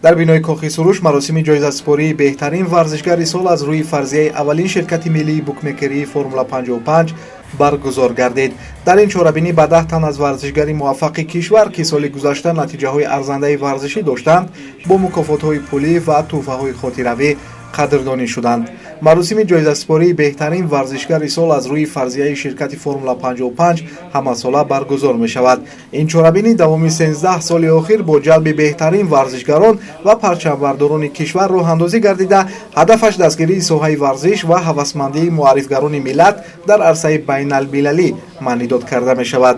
Дар бинои Кохи Суруш маросими ҷоизасупории беҳтарин варзишгари сол аз рӯи фарзияи аввалин ширкати миллии букмекерии Формула 55 баргузор гардид. Дар ин чорабинӣ ба 10 тан аз варзишгари муваффақи кишвар, ки соли гузашта натиҷаҳои арзандаи варзишӣ доштанд, бо мукофотҳои пулӣ ва тӯҳфаҳои хотиравӣ қадрдонӣ шуданд. Маросими ҷоизасупории беҳтарин варзишгари сол аз рӯи фарзияи ширкати Формула 55 ҳамасола баргузор мешавад. Ин чорабинӣ давоми 13 соли охир бо ҷалби беҳтарин варзишгарон ва парчамбардорони кишвар роҳандозӣ гардида, ҳадафаш дастгирии соҳаи варзиш ва ҳавасмандии муаррифгарони миллат дар арсаи байналмилалӣ маънидод карда мешавад.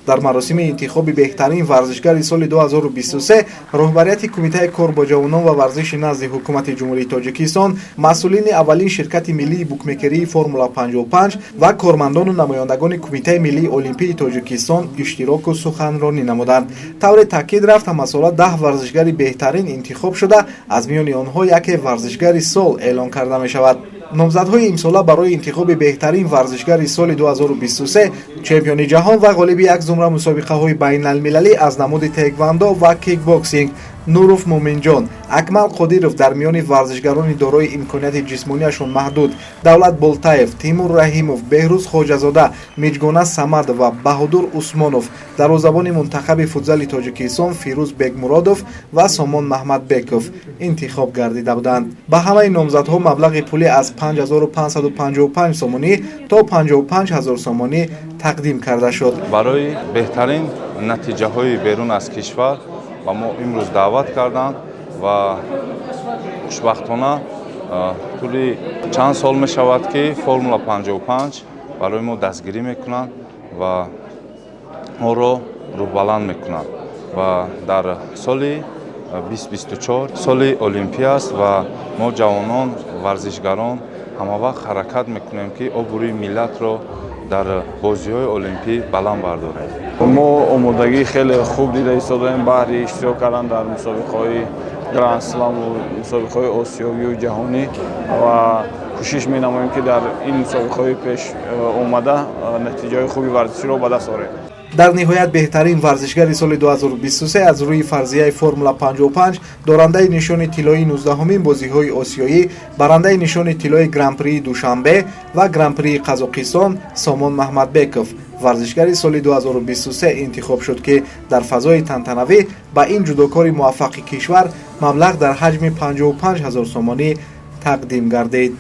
Дар маросими интихоби беҳтарин варзишгари соли 2023 роҳбарияти Кумитаи кор бо ҷавонон ва варзиши назди Ҳукумати Ҷумҳурии Тоҷикистон, масъулини аввалин ширкати миллии букмекерии Формула 55 ва кормандону намояндагони Кумитаи миллии олимпии Тоҷикистон иштироку суханронӣ намуданд. Тавре таъкид рафт, ҳамасола 10 варзишгари беҳтарин интихоб шуда, аз миёни онҳо яке варзишгари сол эълон карда мешавад. Номзадҳои имсола барои интихоби беҳтарин варзишгари соли 2023 чемпиони ҷаҳон ва ғолиби як зумра мусобиқаҳои байналмилалӣ аз намуди теквандо ва кикбоксинг Нуров Муминҷон, Акмал Қодиров, дар миёни варзишгарони дорои имконияти ҷисмонияшон маҳдуд Давлат Болтаев, Тимур Раҳимов, Беҳрӯз Хоҷазода, Миҷгона Самадова, Баҳодур Усмонов, дарвозабони мунтахаби футзали Тоҷикистон Фирӯз Бекмуродов ва Сомон Маҳмадбеков интихоб гардида буданд. Ба ҳамаи номзадҳо маблағи пулӣ аз 5555 сомонӣ то 55 ҳазор сомонӣ тақдим карда шуд. Барои беҳтарин натиҷаҳои берун аз кишвар ба мо имрӯз даъват карданд ва хушбахтона тӯли чанд сол мешавад, ки Формула 55 барои мо дастгирӣ мекунанд ва моро рӯҳбаланд мекунанд. Ва дар соли 2024 соли олимпӣ аст ва мо, ҷавонон, варзишгарон, ҳамавақт ҳаракат мекунем, ки обрӯи миллатро дар бозиҳои олимпӣ баланд бардорем. Мо омодагии хеле хуб дида истодаем баҳри иштирок кардан дар мусобиқаҳои гранд-сламу мусобиқаҳои осиёвию ҷаҳонӣ ва кӯшиш менамоем, ки дар ин мусобиқаҳои пеш омада натиҷаҳои хуби варзиширо ба даст орем. Дар ниҳоят беҳтарин варзишгари соли 2023 аз рӯи фарзияи Формула 55, дорандаи нишони тиллоии 19-умин бозиҳои осиёӣ, барандаи нишони тиллои Гран-прии Душанбе ва Гран-прии Қазоқистон Сомон Маҳмадбеков варзишгари соли 2023 интихоб шуд, ки дар фазои тантанавӣ ба ин ҷудокори муваффақи кишвар маблағ дар ҳаҷми 55 ҳазор сомонӣ тақдим гардид.